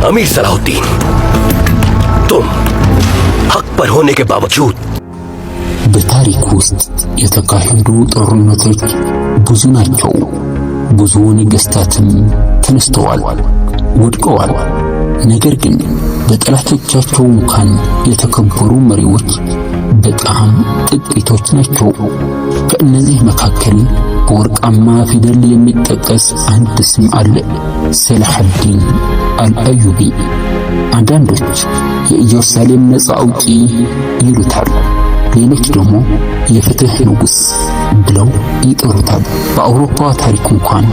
अमीर सलाहुद्दीन, तुम हक पर होने के बावजूद በታሪክ ውስጥ የተካሄዱ ጦርነቶች ብዙ ናቸው። ብዙ ነገስታትም ተነስተዋል፣ ወድቀዋል። ነገር ግን በጠላቶቻቸው እንኳን የተከበሩ መሪዎች በጣም ጥቂቶች ናቸው። ከእነዚህ መካከል በወርቃማ ፊደል የሚጠቀስ አንድ ስም አለ፣ ሰላሐዲን አልአዩቢ። አንዳንዶች የኢየሩሳሌም ነፃ አውጪ ይሉታል። ሌሎች ደግሞ የፍትህ ንጉሥ ብለው ይጠሩታል። በአውሮፓ ታሪክ እንኳን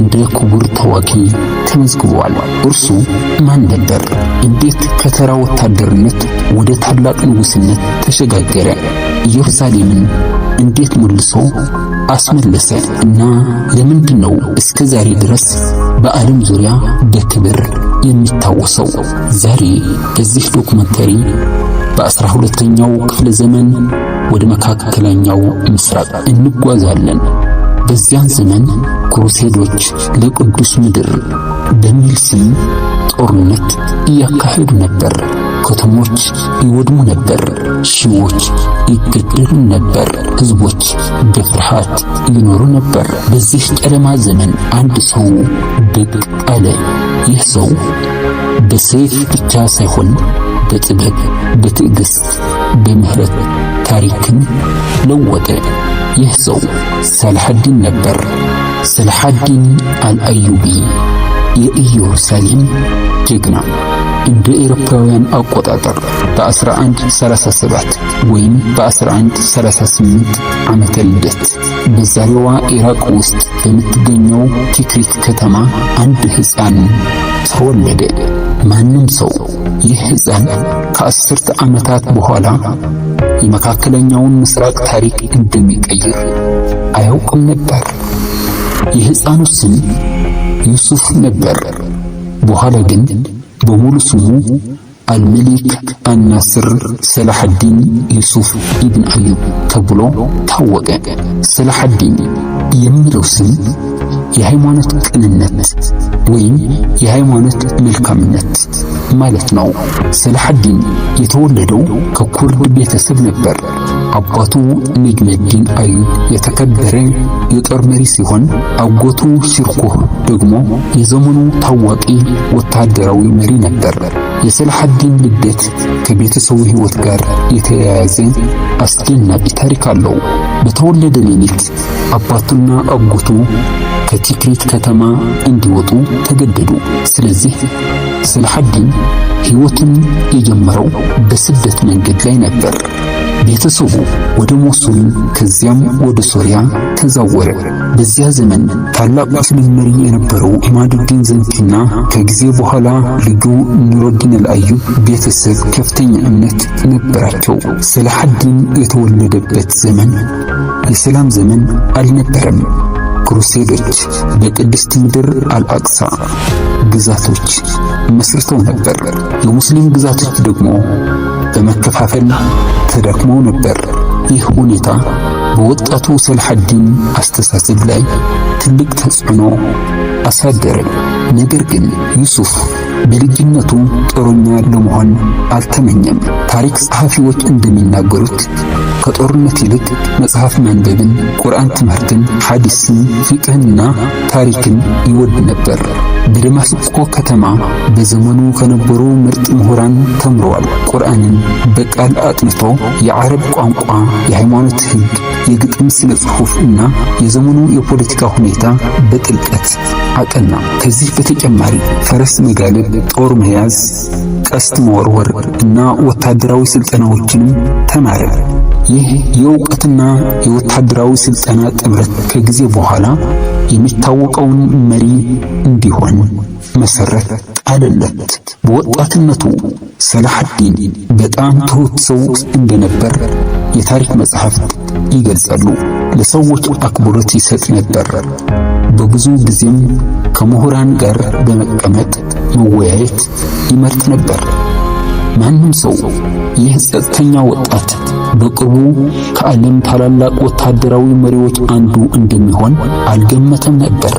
እንደ ክቡር ተዋጊ ተመዝግቧል። እርሱ ማን ነበር? እንዴት ከተራ ወታደርነት ወደ ታላቅ ንጉሥነት ተሸጋገረ? ኢየሩሳሌምን እንዴት መልሶ አስመለሰ? እና ለምንድን ነው እስከ ዛሬ ድረስ በዓለም ዙሪያ በክብር የሚታወሰው? ዛሬ በዚህ ዶክመንተሪ በ12ኛው ክፍለ ዘመን ወደ መካከለኛው ምስራቅ እንጓዛለን። በዚያን ዘመን ክሩሴዶች ለቅዱስ ምድር በሚል ስም ጦርነት እያካሄዱ ነበር። ከተሞች ይወድሙ ነበር፣ ሺዎች ይገደሉ ነበር፣ ህዝቦች በፍርሃት ይኖሩ ነበር። በዚህ ጨለማ ዘመን አንድ ሰው ብቅ አለ። ይህ ሰው በሰይፍ ብቻ ሳይሆን በጥበብ፣ በትዕግስት፣ በምህረት ታሪክን ለወጠ። ይህ ሰው ሰላሐዲን ነበር። ሰላሐዲን አልአዩቢ፣ የኢየሩሳሌም ጀግና። እንደ ኤሮፓውያን አቆጣጠር በ1137 ወይም በ1138 ዓመተ ልደት በዛሬዋ ኢራቅ ውስጥ በምትገኘው ቲክሪት ከተማ አንድ ሕፃን ተወለደ። ማንም ሰው ይህ ሕፃን ከ10 ዓመታት በኋላ የመካከለኛውን ምስራቅ ታሪክ እንደሚቀይር አያውቅም ነበር። የሕፃኑ ስም ዩሱፍ ነበር። በኋላ ግን በሙሉ ስሙ አልመሊክ አልናስር ሰላሐዲን ዩሱፍ ኢብን አዩብ ተብሎ ታወቀ። ሰላሐዲን የሚለው ስም የሃይማኖት ቅንነት ወይም የሃይማኖት መልካምነት ማለት ነው። ሰላሐዲን የተወለደው ከኩርድ ቤተሰብ ነበር። አባቱ ነጅመዲን አዩብ የተከበረ የጦር መሪ ሲሆን፣ አጎቱ ሽርኩህ ደግሞ የዘመኑ ታዋቂ ወታደራዊ መሪ ነበር። የሰላሐዲን ልደት ከቤተሰቡ ሕይወት ጋር የተያያዘ አስደናቂ ታሪክ አለው። በተወለደ ሌሊት አባቱና አጎቱ ከቲክሪት ከተማ እንዲወጡ ተገደዱ። ስለዚህ ሰላሐዲን ሕይወቱን የጀመረው በስደት መንገድ ላይ ነበር። ቤተሰቡ ወደ ሞሱል ከዚያም ወደ ሶሪያ ተዛወረ። በዚያ ዘመን ታላቅ ሙስሊም መሪ የነበረው ኢማዱዲን ዘንኪና ከጊዜ በኋላ ልጁ ኑረዲን አልአዩብ ቤተሰብ ከፍተኛ እምነት ነበራቸው። ሰላሐዲን የተወለደበት ዘመን የሰላም ዘመን አልነበረም። ክሩሴዶች በቅድስት ምድር አልአቅሳ ግዛቶች መስርተው ነበር። የሙስሊም ግዛቶች ደግሞ በመከፋፈል ተዳክመው ነበር። ይህ ሁኔታ በወጣቱ ሰላሐዲን አስተሳሰብ ላይ ትልቅ ተጽዕኖ አሳደረ። ነገር ግን ዩሱፍ በልጅነቱ ጦረኛ ለመሆን አልተመኘም። ታሪክ ጸሐፊዎች እንደሚናገሩት ከጦርነት ይልቅ መጽሐፍ ማንበብን፣ ቁርአን ትምህርትን፣ ሐዲስን፣ ፊቅህንና ታሪክን ይወድ ነበር። በደማስቆ ከተማ በዘመኑ ከነበሩ ምርጥ ምሁራን ተምረዋል። ቁርአንን በቃል አጥንቶ የዓረብ ቋንቋ፣ የሃይማኖት ሕግ፣ የግጥም ስነ ጽሑፍ እና የዘመኑ የፖለቲካ ሁኔታ በጥልቀት አጠና። ከዚህ በተጨማሪ ፈረስ መጋለብ፣ ጦር መያዝ፣ ቀስት መወርወር እና ወታደራዊ ስልጠናዎችንም ተማረ። ይህ የእውቀትና የወታደራዊ ስልጠና ጥምረት ከጊዜ በኋላ የሚታወቀውን መሪ እንዲሆን መሰረት ጣለለት። በወጣትነቱ ሰላሐዲን በጣም ትሁት ሰው እንደነበር የታሪክ መጽሐፍት ይገልጻሉ። ለሰዎች አክብሮት ይሰጥ ነበር። በብዙ ጊዜም ከምሁራን ጋር በመቀመጥ መወያየት ይመርጥ ነበር። ማንም ሰው ይህ ጸጥተኛ ወጣት በቅርቡ ከዓለም ታላላቅ ወታደራዊ መሪዎች አንዱ እንደሚሆን አልገመተም ነበር።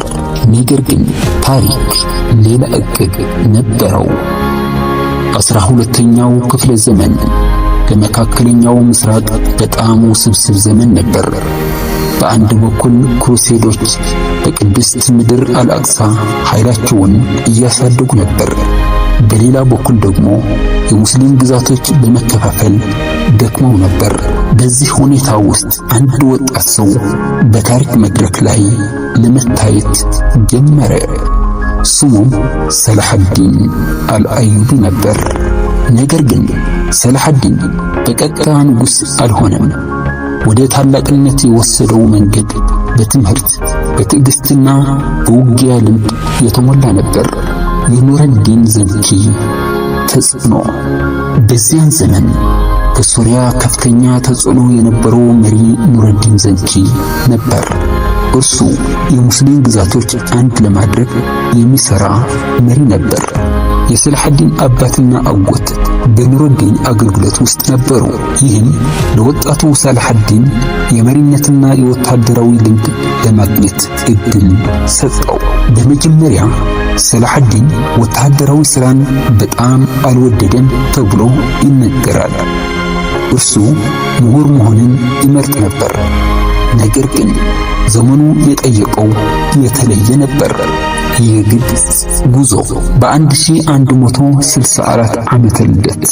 ነገር ግን ታሪክ ሌላ ዕቅድ ነበረው። 12ኛው ክፍለ ዘመን ለመካከለኛው ምስራቅ በጣም ውስብስብ ዘመን ነበር። በአንድ በኩል ክሩሴዶች በቅድስት ምድር አልአቅሳ ኃይላቸውን እያሳደጉ ነበር። በሌላ በኩል ደግሞ የሙስሊም ግዛቶች በመከፋፈል ደክመው ነበር። በዚህ ሁኔታ ውስጥ አንድ ወጣት ሰው በታሪክ መድረክ ላይ ለመታየት ጀመረ። ስሙም ሰላሐዲን አልአዩቢ ነበር። ነገር ግን ሰላሐዲን በቀጥታ ንጉሥ አልሆነም። ወደ ታላቅነት የወሰደው መንገድ በትምህርት፣ በትዕግስትና በውጊያ ልምድ የተሞላ ነበር። የኑረዲን ዘንኪ ተጽዕኖ። በዚያን ዘመን በሶሪያ ከፍተኛ ተጽዕኖ የነበረው መሪ ኑረዲን ዘንኪ ነበር። እርሱ የሙስሊም ግዛቶች አንድ ለማድረግ የሚሰራ መሪ ነበር። የሰላሐዲን አባትና አጎት በኑረዲን አገልግሎት ውስጥ ነበሩ። ይህም ለወጣቱ ሰላሐዲን የመሪነትና የወታደራዊ ልምድ ለማግኘት እድል ሰጠው። በመጀመሪያ ሰላሐዲን ወታደራዊ ስራን በጣም አልወደደም ተብሎ ይነገራል። እርሱ ምሁር መሆንን ይመርጥ ነበር። ነገር ግን ዘመኑ የጠየቀው የተለየ ነበር። የግብፅ ጉዞ። በ1164 ዓመተ ልደት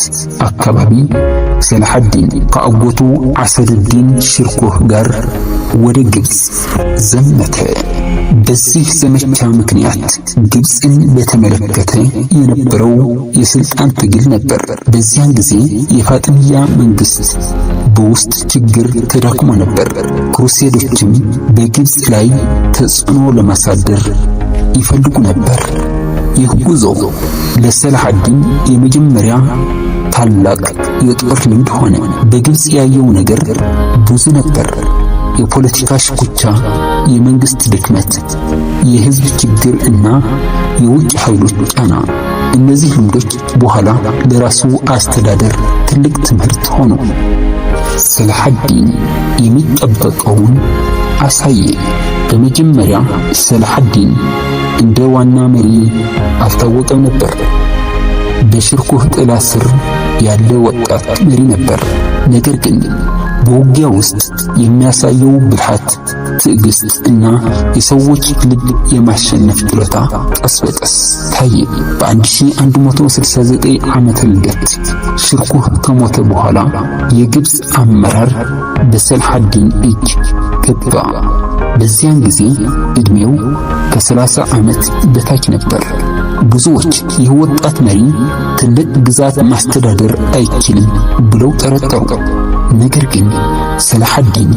አካባቢ ሰላሐዲን ከአጎቱ አሰድዲን ሽርኩህ ጋር ወደ ግብፅ ዘመተ። በዚህ ዘመቻ ምክንያት ግብፅን በተመለከተ የነበረው የስልጣን ትግል ነበር። በዚያን ጊዜ የፋጥሚያ መንግስት በውስጥ ችግር ተዳክሞ ነበር። ክሩሴዶችም በግብፅ ላይ ተጽዕኖ ለማሳደር ይፈልጉ ነበር። ይህ ጉዞ ለሰላሐዲን የመጀመሪያ ታላቅ የጦር ልምድ ሆነ። በግብፅ ያየው ነገር ብዙ ነበር። የፖለቲካ ሽኩቻ፣ የመንግስት ድክመት፣ የህዝብ ችግር እና የውጭ ኃይሎች ጫና። እነዚህ ልምዶች በኋላ ለራሱ አስተዳደር ትልቅ ትምህርት ሆኑ። ሰላሐዲን የሚጠበቀውን አሳየ። በመጀመሪያ ሰላሐዲን እንደ ዋና መሪ አልታወቀም ነበር። በሽርኩህ ጥላ ስር ያለ ወጣት መሪ ነበር። ነገር ግን በውጊያ ውስጥ የሚያሳየው ብልሃት፣ ትዕግስት እና የሰዎች ልብ የማሸነፍ ችሎታ ቀስ በቀስ ታየ። በ1169 ዓመተ ልደት ሽርኩህ ከሞተ በኋላ የግብፅ አመራር በሰልሐዲን እጅ ገባ። በዚያን ጊዜ ዕድሜው ከ30 ዓመት በታች ነበር። ብዙዎች ይህ ወጣት መሪ ትልቅ ግዛት ማስተዳደር አይችልም ብለው ጠረጠሩ። ነገር ግን ሰላሐዲን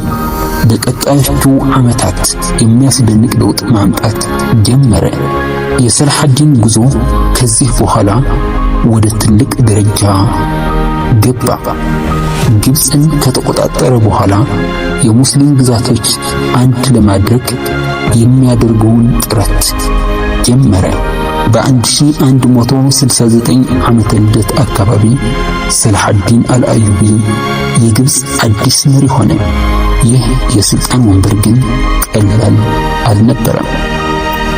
በቀጣዮቹ ዓመታት የሚያስደንቅ ለውጥ ማምጣት ጀመረ። የሰላሐዲን ጉዞ ከዚህ በኋላ ወደ ትልቅ ደረጃ ገባ። ግብፅን ከተቆጣጠረ በኋላ የሙስሊም ግዛቶች አንድ ለማድረግ የሚያደርገውን ጥረት ጀመረ። በ1169 ዓመተ ልደት አካባቢ ሰላሐዲን አልአዩቢ የግብፅ አዲስ መሪ ሆነ። ይህ የስልጣን ወንበር ግን ቀላል አልነበረም።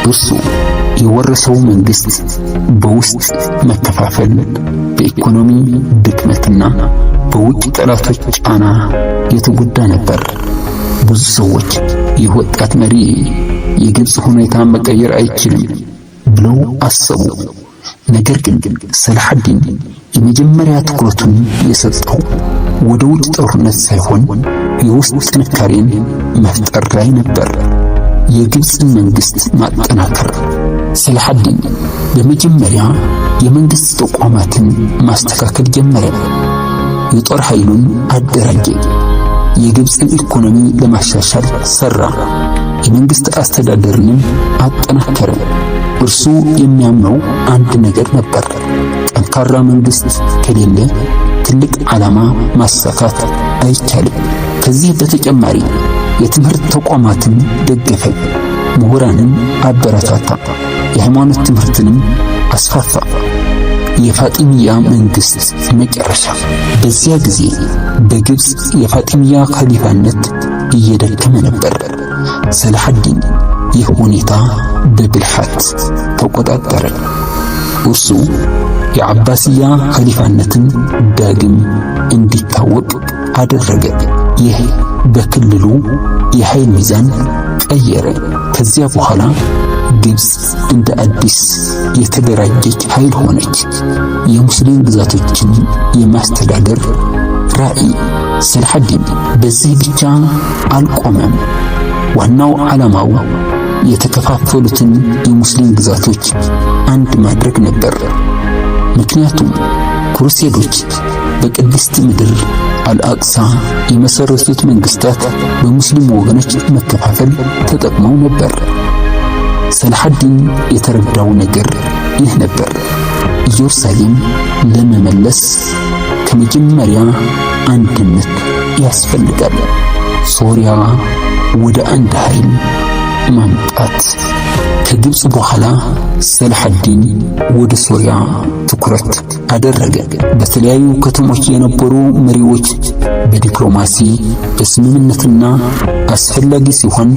እርሱ የወረሰው መንግስት በውስጥ መከፋፈል፣ በኢኮኖሚ ድክመትና በውጭ ጠላቶች ጫና የተጎዳ ነበር። ብዙ ሰዎች ይህ ወጣት መሪ የግብፅ ሁኔታ መቀየር አይችልም ብለው አሰቡ። ነገር ግን ሰላሐዲን የመጀመሪያ ትኩረቱን የሰጠው ወደ ውጭ ጦርነት ሳይሆን የውስጥ ጥንካሬን መፍጠር ላይ ነበር። የግብፅን መንግስት ማጠናከር። ሰላሐዲን በመጀመሪያ የመንግስት ተቋማትን ማስተካከል ጀመረ። የጦር ኃይሉን አደራጀ። የግብፅን ኢኮኖሚ ለማሻሻል ሰራ። የመንግስት አስተዳደርንም አጠናከረ። እርሱ የሚያምነው አንድ ነገር ነበር። ጠንካራ መንግስት ከሌለ ትልቅ ዓላማ ማሳካት አይቻልም። ከዚህ በተጨማሪ የትምህርት ተቋማትን ደገፈ፣ ምሁራንን አበረታታ፣ የሃይማኖት ትምህርትንም አስፋፋ። የፋጢሚያ መንግስት መጨረሻ። በዚያ ጊዜ በግብፅ የፋጢሚያ ኸሊፋነት እየደከመ ነበር። ሰላሐዲን ይህ ሁኔታ በብልሃት ተቆጣጠረ። እርሱ የዓባስያ ኸሊፋነትን ዳግም እንዲታወቅ አደረገ። ይህ በክልሉ የኃይል ሚዛን ቀየረ። ከዚያ በኋላ ግብፅ እንደ አዲስ የተደራጀች ኃይል ሆነች። የሙስሊም ግዛቶችን የማስተዳደር ራዕይ። ሰላሐዲን በዚህ ብቻ አልቆመም። ዋናው ዓላማው የተከፋፈሉትን የሙስሊም ግዛቶች አንድ ማድረግ ነበር። ምክንያቱም ክሩሴዶች በቅድስት ምድር አልአቅሳ የመሰረቱት መንግስታት በሙስሊም ወገኖች መከፋፈል ተጠቅመው ነበር። ሰላሐዲን የተረዳው ነገር ይህ ነበር። ኢየሩሳሌም ለመመለስ ከመጀመሪያ አንድነት ያስፈልጋል። ሶሪያ ወደ አንድ ኃይል ማምጣት። ከግብፅ በኋላ ሰላሐዲን ወደ ሶሪያ ትኩረት አደረገ። በተለያዩ ከተሞች የነበሩ መሪዎች በዲፕሎማሲ፣ በስምምነትና አስፈላጊ ሲሆን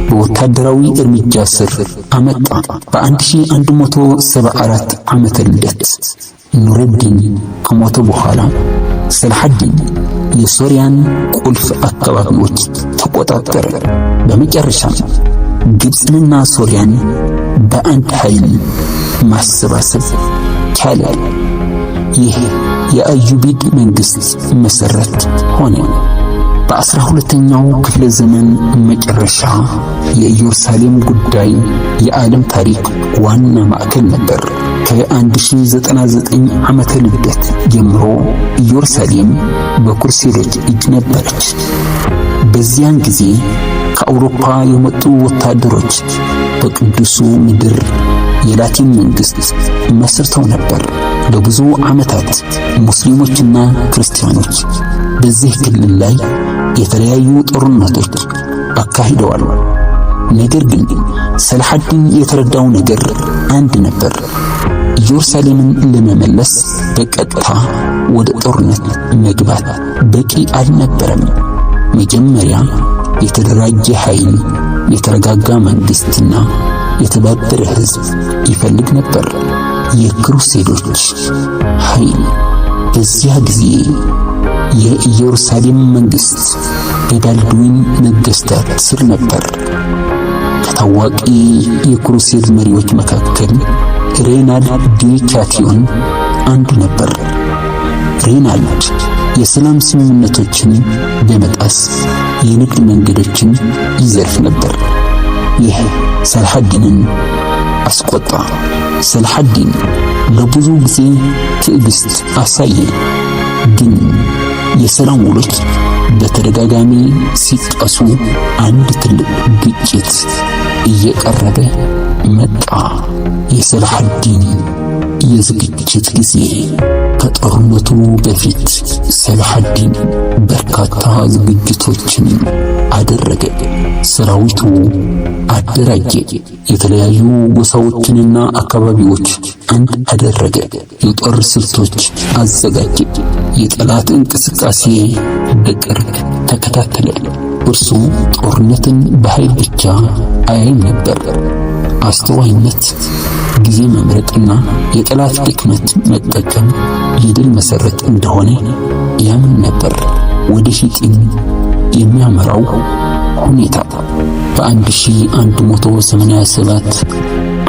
በወታደራዊ እርምጃ ስር አመጣ። በ1174 ዓመተ ልደት ኑረዲን ከሞተ በኋላ ሰላሐዲን የሶሪያን ቁልፍ አካባቢዎች ተቆጣጠረ። በመጨረሻም ግብፅንና ሶሪያን በአንድ ኃይል ማሰባሰብ ቻለ። ይህ የአዩቢድ መንግስት መሰረት ሆነ። በ12ኛው ክፍለ ዘመን መጨረሻ የኢየሩሳሌም ጉዳይ የዓለም ታሪክ ዋና ማዕከል ነበር። ከ1099 ዓመተ ልደት ጀምሮ ኢየሩሳሌም በክሩሴዶች እጅ ነበረች። በዚያን ጊዜ ከአውሮፓ የመጡ ወታደሮች በቅዱሱ ምድር የላቲን መንግስት መስርተው ነበር። ለብዙ ዓመታት ሙስሊሞችና ክርስቲያኖች በዚህ ክልል ላይ የተለያዩ ጦርነቶች አካሂደዋል። ነገር ግን ሰላሐዲን የተረዳው ነገር አንድ ነበር። ኢየሩሳሌምን ለመመለስ በቀጥታ ወደ ጦርነት መግባት በቂ አልነበረም። መጀመሪያ የተደራጀ ኃይል፣ የተረጋጋ መንግስትና የተባበረ ሕዝብ ይፈልግ ነበር። የክሩሴዶች ኃይል። በዚያ ጊዜ የኢየሩሳሌም መንግስት በባልድዊን ነገስታት ስር ነበር። ከታዋቂ የክሩሴድ መሪዎች መካከል ሬናልድ ዲ ቻቲዮን አንዱ ነበር። ሬናልድ የሰላም ስምምነቶችን በመጣስ የንግድ መንገዶችን ይዘርፍ ነበር። ይህ ሰላሐዲንን አስቆጣ። ሰላሐዲን ለብዙ ጊዜ ትዕግስት አሳየ፣ ግን የሰላም ውሎች በተደጋጋሚ ሲጣሱ አንድ ትልቅ ግጭት እየቀረበ መጣ። የሰላሐዲን የዝግጅት ጊዜ። ከጦርነቱ በፊት ሰላሐዲን በርካታ ዝግጅቶችን አደረገ። ሰራዊቱ አደራጀ። የተለያዩ ጎሳዎችንና አካባቢዎች አንድ አደረገ። የጦር ስልቶች አዘጋጀ። የጠላት እንቅስቃሴ በቅርብ ተከታተለ። እርሱ ጦርነትን በኃይል ብቻ አያይም ነበር። አስተዋይነት፣ ጊዜ መምረጥና የጠላት ድክመት መጠቀም የድል መሰረት እንደሆነ ያምን ነበር። ወደ ሂጢን የሚያመራው ሁኔታ። በ1187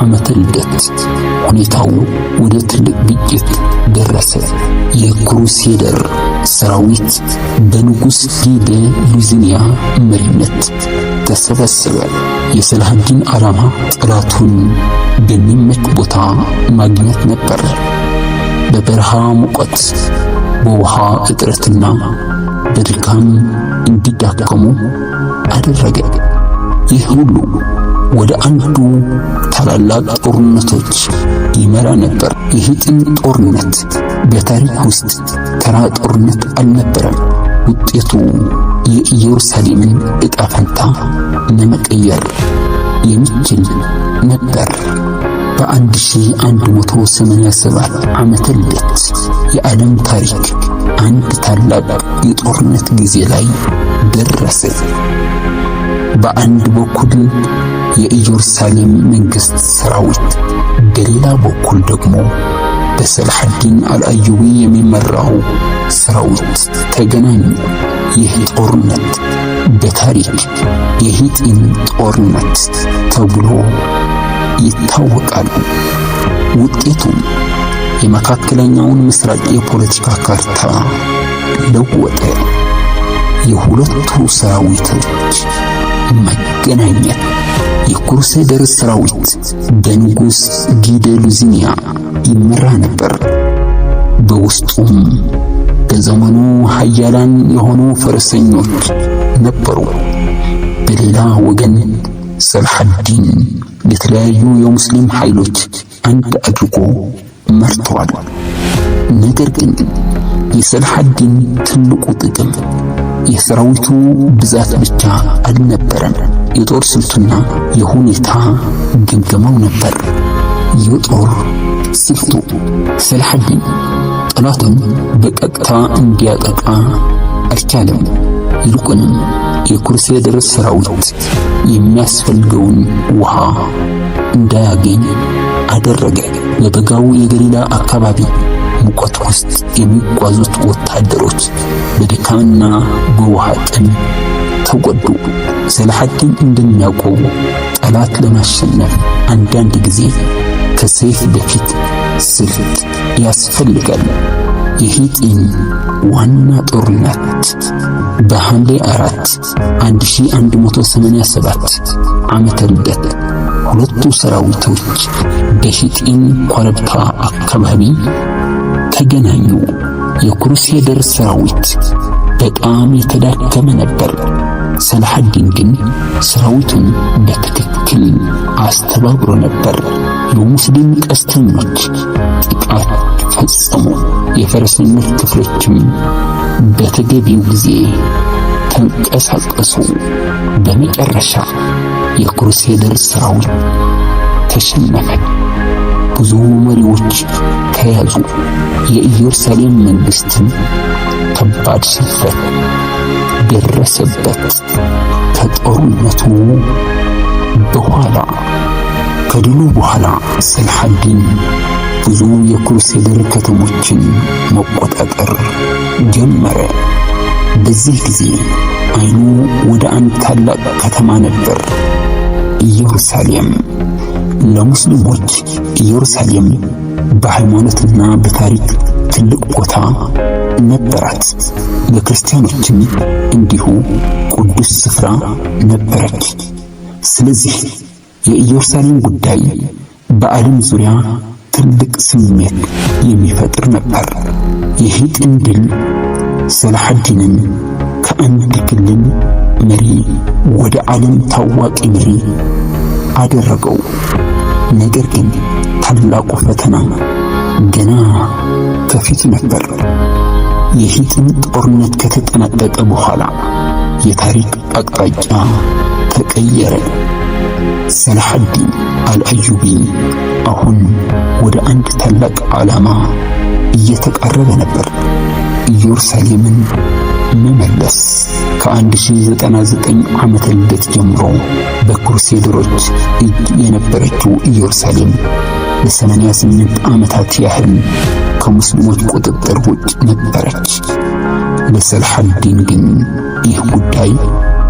ዓመተ ልደት ሁኔታው ወደ ትልቅ ግጭት ደረሰ። የክሩሴደር ሰራዊት በንጉሥ ጊ ደ ሉዚኒያ መሪነት ተሰበሰበ። የሰላሐዲን ዓላማ ጠላቱን በሚመች ቦታ ማግኘት ነበር። በበረሃ ሙቀት፣ በውሃ እጥረትና በድካም እንዲዳከሙ አደረገ። ይህ ሁሉ ወደ አንዱ ታላላቅ ጦርነቶች ይመራ ነበር። የሂጢን ጦርነት በታሪክ ውስጥ ተራ ጦርነት አልነበረም። ውጤቱ የኢየሩሳሌምን ዕጣ ፈንታ ለመቀየር የሚችል ነበር። በ1187 ዓመተ ልደት የዓለም ታሪክ አንድ ታላቅ የጦርነት ጊዜ ላይ ደረሰ። በአንድ በኩል የኢየሩሳሌም መንግስት ሰራዊት፣ በሌላ በኩል ደግሞ በሰላሐዲን አልአዩቢ የሚመራው ሰራዊት ተገናኙ። ይህ ጦርነት በታሪክ የሂጢን ጦርነት ተብሎ ይታወቃል። ውጤቱም የመካከለኛውን ምስራቅ የፖለቲካ ካርታ ለወጠ። የሁለቱ ሰራዊቶች መገናኘት። የክሩሴደር ሰራዊት በንጉስ ጊ ደ ሉዚኒያ ይመራ ነበር። በውስጡም በዘመኑ ኃያላን የሆኑ ፈረሰኞች ነበሩ። በሌላ ወገን ሰላሐዲን የተለያዩ የሙስሊም ኃይሎች አንድ አድርጎ መርተዋል። ነገር ግን የሰላሐዲን ትልቁ ጥቅም የሰራዊቱ ብዛት ብቻ አልነበረም። የጦር ስልቱና የሁኔታ ግምገማው ነበር። የጦር ስልቱ ሰላሐዲን ጠላቱን በቀጥታ እንዲያጠቃ አልቻለም። ይልቁንም የክሩሴደር ሰራዊት የሚያስፈልገውን ውሃ እንዳያገኝ አደረገ። በበጋው የገሊላ አካባቢ ሙቀት ውስጥ የሚጓዙት ወታደሮች በድካምና በውሃ ጥም ተጎዱ። ሰላሐዲን እንደሚያውቀው ጠላት ለማሸነፍ አንዳንድ ጊዜ ከሰይፍ በፊት ስልት ያስፈልጋል። የሂጢን ዋና ጦርነት በሐምሌ 4 1187 ዓመተ ልደት ሁለቱ ሰራዊቶች በሂጢን ኮረብታ አካባቢ ተገናኙ። የክሩሴደር ሰራዊት በጣም የተዳከመ ነበር። ሰላሐዲን ግን ሰራዊቱን በትክክል አስተባብሮ ነበር። የሙስሊም ቀስተኞች ጥቃት ፈጸሙ። የፈረሰኞች ክፍሎችም በተገቢው ጊዜ ተንቀሳቀሱ። በመጨረሻ የክሩሴደር ሰራዊት ተሸነፈ። ብዙ መሪዎች ተያዙ። የኢየሩሳሌም መንግስትም ከባድ ሽንፈት ደረሰበት። ከጦርነቱ በኋላ ከድሉ በኋላ ሰላሐዲን ብዙ የክሩሴደር ከተሞችን መቆጣጠር ጀመረ። በዚህ ጊዜ አይኑ ወደ አንድ ታላቅ ከተማ ነበር፣ ኢየሩሳሌም። ለሙስሊሞች ኢየሩሳሌም በሃይማኖትና በታሪክ ትልቅ ቦታ ነበራት። ለክርስቲያኖችም እንዲሁ ቅዱስ ስፍራ ነበረች። ስለዚህ የኢየሩሳሌም ጉዳይ በዓለም ዙሪያ ትልቅ ስሜት የሚፈጥር ነበር። የሂጢን ድል ሰላሐዲንን ከአንድ ክልል መሪ ወደ ዓለም ታዋቂ መሪ አደረገው። ነገር ግን ታላቁ ፈተና ገና ከፊቱ ነበር። የሂጢን ጦርነት ከተጠናቀቀ በኋላ የታሪክ አቅጣጫ ተቀየረ። ሰላሐዲን አልአዩቢ አሁን ወደ አንድ ታላቅ ዓላማ እየተቃረበ ነበር፣ ኢየሩሳሌምን መመለስ። ከ1099 ዓመተ ልደት ጀምሮ በክሩሴደሮች እጅ የነበረችው ኢየሩሳሌም ለ88 ዓመታት ያህል ከሙስሊሞች ቁጥጥር ውጭ ነበረች። ለሰላሐዲን ግን ይህ ጉዳይ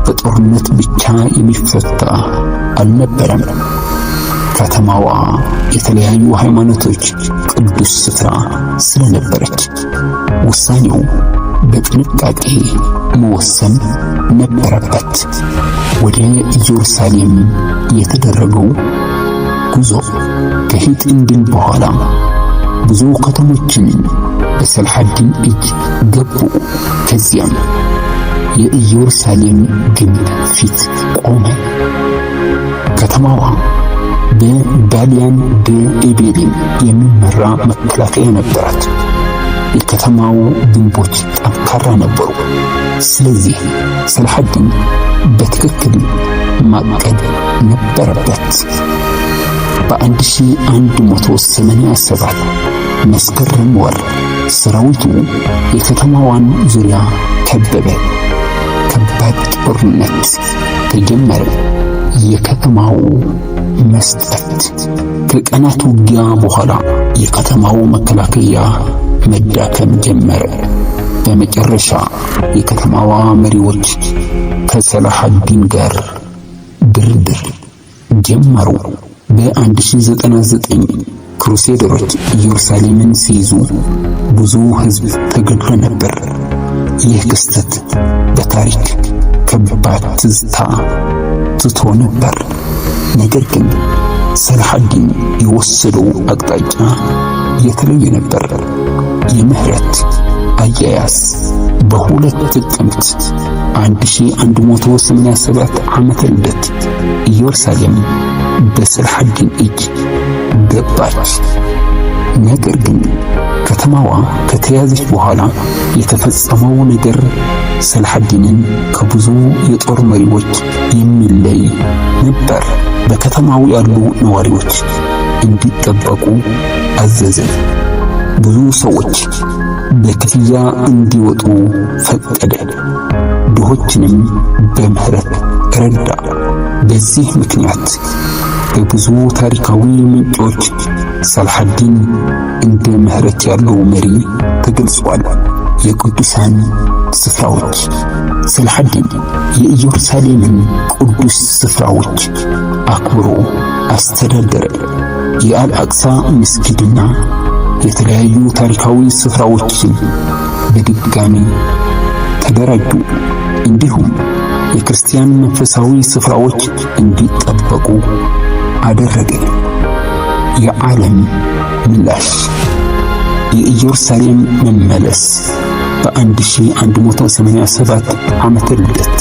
በጦርነት ብቻ የሚፈታ አልነበረም። ከተማዋ የተለያዩ ሃይማኖቶች ቅዱስ ስፍራ ስለነበረች ውሳኔው በጥንቃቄ መወሰን ነበረበት። ወደ ኢየሩሳሌም የተደረገው ጉዞ ከሂጢን ድል በኋላ ብዙ ከተሞችን በሰላሐዲን እጅ ገቡ። ከዚያም የኢየሩሳሌም ግንብ ፊት ቆመ። ከተማዋ በባሊያን ደ ኤቤሊን የሚመራ መከላከያ ነበራት። የከተማው ግንቦች ጠንካራ ነበሩ። ስለዚህ ሰላሐዲን በትክክል ማቀድ ነበረበት። በ1187 መስከረም ወር ሰራዊቱ የከተማዋን ዙሪያ ከበበ። ከባድ ጦርነት ተጀመረ። የከተማው መስጠት። ከቀናት ውጊያ በኋላ የከተማው መከላከያ መዳከም ጀመረ። በመጨረሻ የከተማዋ መሪዎች ከሰላሐዲን ጋር ድርድር ጀመሩ። በ1099 ክሩሴደሮች ኢየሩሳሌምን ሲይዙ ብዙ ሕዝብ ተገድሎ ነበር። ይህ ክስተት በታሪክ ከባድ ትዝታ ትቶ ነበር። ነገር ግን ሰላሐዲን የወሰደው አቅጣጫ የተለየ ነበር። የምህረት አያያዝ። በ2 ጥቅምት 1187 ዓመተ ልደት ኢየሩሳሌም በሰላሐዲን እጅ ገባች። ነገር ግን ከተማዋ ከተያዘች በኋላ የተፈጸመው ነገር ሰላሐዲንን ከብዙ የጦር መሪዎች የሚለይ ነበር። በከተማው ያሉ ነዋሪዎች እንዲጠበቁ አዘዘ። ብዙ ሰዎች በክፍያ እንዲወጡ ፈቀደ። ድሆችንም በምህረት ረዳ። በዚህ ምክንያት በብዙ ታሪካዊ ምንጮች ሰላሐዲን እንደ ምህረት ያለው መሪ ተገልጿል። የቅዱሳን ስፍራዎች። ሰላሐዲን የኢየሩሳሌምን ቅዱስ ስፍራዎች አክብሮ አስተዳደረ። የአልአቅሳ መስጊድና የተለያዩ ታሪካዊ ስፍራዎችን በድጋሚ ተደራጁ። እንዲሁም የክርስቲያን መንፈሳዊ ስፍራዎች እንዲጠበቁ አደረገ። የዓለም ምላሽ። የኢየሩሳሌም መመለስ በ1187 ዓመተ ልደት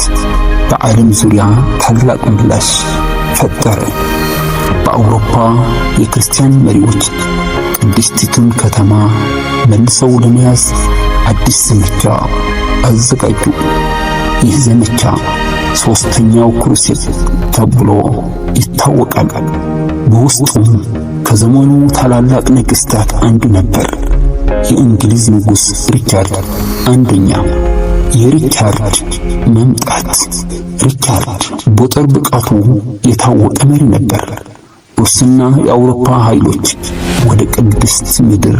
በዓለም ዙሪያ ታላቅ ምላሽ ፈጠረ። በአውሮፓ የክርስቲያን መሪዎች ቅድስቲቱን ከተማ መልሰው ለመያዝ አዲስ ዘመቻ አዘጋጁ። ይህ ዘመቻ ሶስተኛው ክሩሴድ ተብሎ ይታወቃል። በውስጡም ከዘመኑ ታላላቅ ነገስታት አንዱ ነበር፣ የእንግሊዝ ንጉሥ ሪቻርድ አንደኛ። የሪቻርድ መምጣት። ሪቻርድ በጦር ብቃቱ የታወቀ መሪ ነበር። እርሱና የአውሮፓ ኃይሎች ወደ ቅድስት ምድር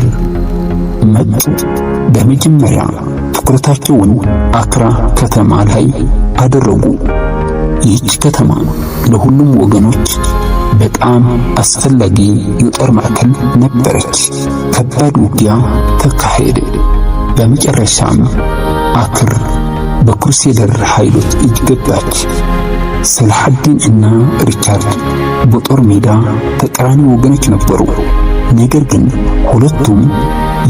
መጡ። በመጀመሪያ ትኩረታቸውን አክራ ከተማ ላይ አደረጉ። ይህች ከተማ ለሁሉም ወገኖች በጣም አስፈላጊ የጦር ማዕከል ነበረች። ከባድ ውጊያ ተካሄደ። በመጨረሻም አክር በክሩሴደር ኃይሎች እጅ ገባች። ሰላሐዲን እና ሪቻርድ በጦር ሜዳ ተቃራኒ ወገኖች ነበሩ። ነገር ግን ሁለቱም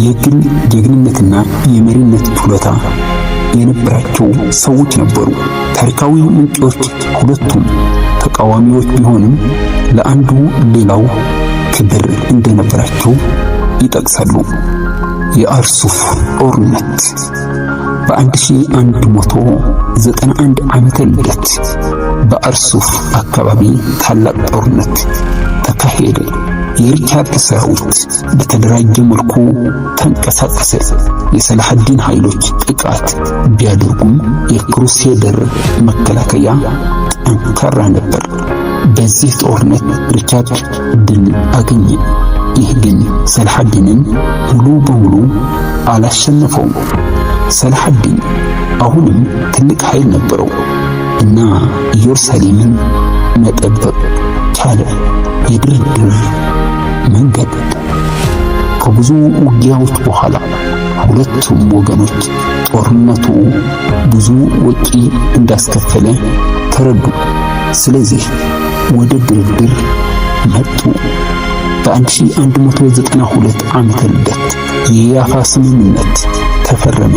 የግል ጀግንነትና የመሪነት ችሎታ የነበራቸው ሰዎች ነበሩ። ታሪካዊ ምንጮች ሁለቱም ተቃዋሚዎች ቢሆንም ለአንዱ ሌላው ክብር እንደነበራቸው ይጠቅሳሉ። የአርሱፍ ጦርነት። በ1191 ዓመተ ልደት በአርሱፍ አካባቢ ታላቅ ጦርነት ተካሄደ። የሪቻርድ ሰራዊት በተደራጀ መልኩ ተንቀሳቀሰ። የሰላሐዲን ኃይሎች ጥቃት ቢያደርጉም የክሩሴደር መከላከያ ጠንካራ ነበር። በዚህ ጦርነት ሪቻርድ ድል አገኘ። ይህ ግን ሰላሐዲንን ሙሉ በሙሉ አላሸነፈውም። ሰላሐዲን አሁንም ትልቅ ኃይል ነበረው እና ኢየሩሳሌምን መጠበቅ ቻለ። የድርድር መንገድ። ከብዙ ውጊያዎች በኋላ ሁለቱም ወገኖች ጦርነቱ ብዙ ወጪ እንዳስከፈለ ተረዱ። ስለዚህ ወደ ድርድር መጡ። በ1192 ዓመተ ልደት የያፋ ስምምነት ተፈረመ።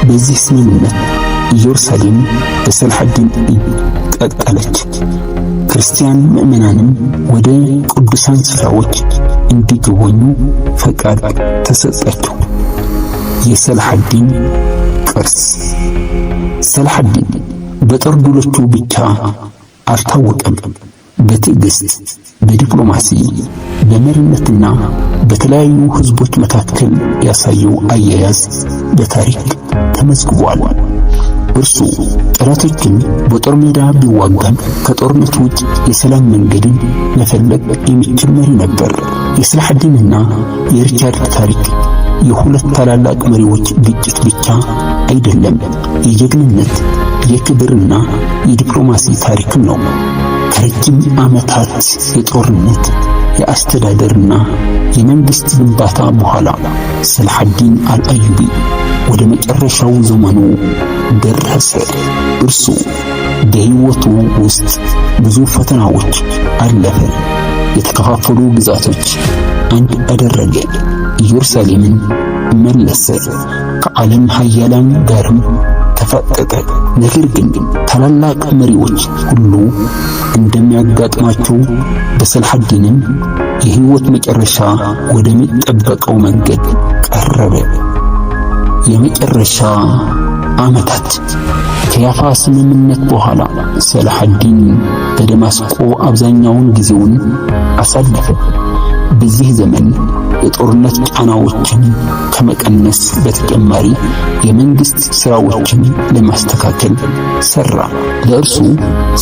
በዚህ ስምምነት ኢየሩሳሌም በሰላሐዲን እጅ ቀጠለች። ክርስቲያን ምዕመናንም ወደ ቅዱሳን ስፍራዎች እንዲጎበኙ ፈቃድ ተሰጣቸው። የሰላሐዲን ቅርስ። ሰላሐዲን በጦር ድሎቹ ብቻ አልታወቀም። በትዕግስት፣ በዲፕሎማሲ፣ በመሪነትና በተለያዩ ህዝቦች መካከል ያሳየው አያያዝ በታሪክ ተመዝግቧል። እርሱ ጠላቶችን በጦር ሜዳ ቢዋጋም ከጦርነት ውጭ የሰላም መንገድን መፈለግ የሚችል መሪ ነበር። የሰላሐዲንና የሪቻርድ ታሪክ የሁለት ታላላቅ መሪዎች ግጭት ብቻ አይደለም፣ የጀግንነት፣ የክብርና የዲፕሎማሲ ታሪክም ነው። ከረጅም ዓመታት የጦርነት፣ የአስተዳደርና የመንግስት ግንባታ በኋላ ሰላሐዲን አልአዩቢ ወደ መጨረሻው ዘመኑ ደረሰ። እርሱ በሕይወቱ ውስጥ ብዙ ፈተናዎች አለፈ። የተከፋፈሉ ግዛቶች አንድ አደረገ። ኢየሩሳሌምን መለሰ። ከዓለም ሀያላን ጋርም ተፋጠጠ። ነገር ግን ታላላቅ መሪዎች ሁሉ እንደሚያጋጥማቸው በሰላሐዲንም የሕይወት መጨረሻ ወደሚጠበቀው መንገድ ቀረበ። የመጨረሻ ዓመታት። ከያፋ ስምምነት በኋላ ሰላሐዲን በደማስቆ አብዛኛውን ጊዜውን አሳለፈ። በዚህ ዘመን የጦርነት ጫናዎችን ከመቀነስ በተጨማሪ የመንግስት ስራዎችን ለማስተካከል ሰራ። ለእርሱ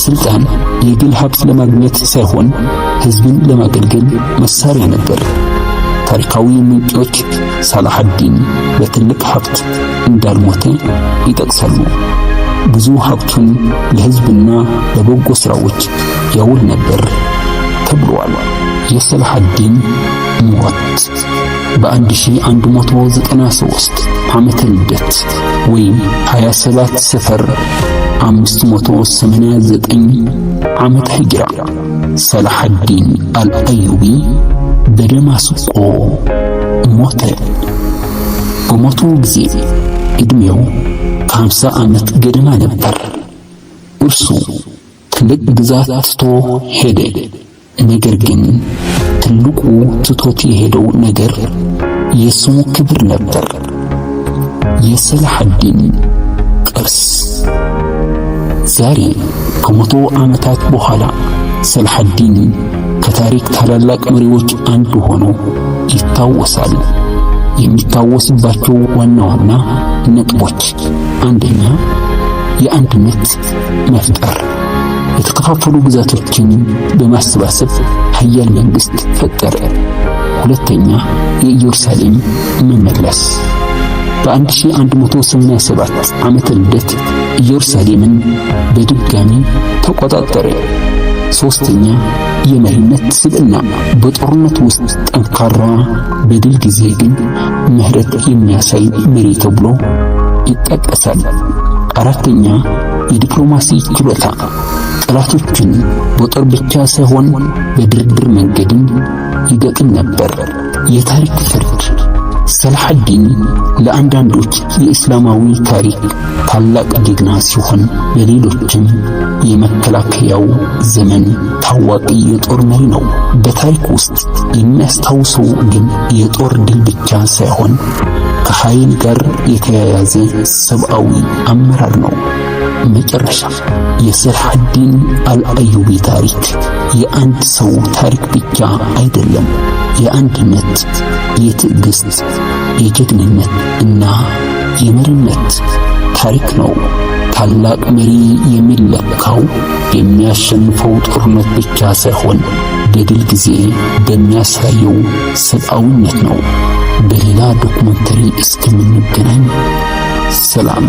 ስልጣን የግል ሀብት ለማግኘት ሳይሆን ህዝብን ለማገልገል መሳሪያ ነበር። ታሪካዊ ምንጮች ሳላሐዲን በትልቅ ሀብት እንዳልሞተ ይጠቅሳሉ። ብዙ ሀብቱን ለህዝብና ለበጎ ስራዎች ያውል ነበር ተብሏል። የሰላሐዲን ሞት በ1193 ዓመተ ልደት ወይም 27 ሰፈር 589 ዓመተ ሂጅራ ሰላሐዲን አልአዩቢ በደማስቆ ሞተ። በሞቱ ጊዜ ዕድሜው ከ50 ዓመት ገደማ ነበር። እርሱ ትልቅ ግዛት ትቶ ሄደ። ነገር ግን ትልቁ ትቶት የሄደው ነገር የስሙ ክብር ነበር። የሰላሐዲን ቅርስ። ዛሬ ከ100 ዓመታት በኋላ ሰላሐዲን ከታሪክ ታላላቅ መሪዎች አንዱ ሆኖ ይታወሳል። የሚታወስባቸው ዋና ዋና ነጥቦች፣ አንደኛ፣ የአንድነት መፍጠር፣ የተከፋፈሉ ግዛቶችን በማሰባሰብ ሀያል መንግስት ፈጠረ። ሁለተኛ፣ የኢየሩሳሌም መመለስ፣ በ1187 ዓመተ ልደት ኢየሩሳሌምን በድጋሚ ተቆጣጠረ። ሶስተኛ፣ የመሪነት ስብዕና፣ በጦርነት ውስጥ ጠንካራ፣ በድል ጊዜ ግን ምህረት የሚያሳይ መሪ ተብሎ ይጠቀሳል። አራተኛ፣ የዲፕሎማሲ ችሎታ፣ ጠላቶችን በጦር ብቻ ሳይሆን በድርድር መንገድም ይገጥም ነበር። የታሪክ ፍርድ። ሰላሐዲን ለአንዳንዶች የእስላማዊ ታሪክ ታላቅ ጀግና ሲሆን ለሌሎችም የመከላከያው ዘመን ታዋቂ የጦር መሪ ነው። በታሪክ ውስጥ የሚያስታውሰው ግን የጦር ድል ብቻ ሳይሆን ከኃይል ጋር የተያያዘ ሰብአዊ አመራር ነው። መጨረሻ። የሰላሐዲን አልአዩቢ ታሪክ የአንድ ሰው ታሪክ ብቻ አይደለም። የአንድነት፣ የትዕግስት፣ የጀግንነት እና የመሪነት ታሪክ ነው። ታላቅ መሪ የሚለካው የሚያሸንፈው ጦርነት ብቻ ሳይሆን በድል ጊዜ በሚያሳየው ሰብአዊነት ነው። በሌላ ዶክመንተሪ እስከምንገናኝ ሰላም።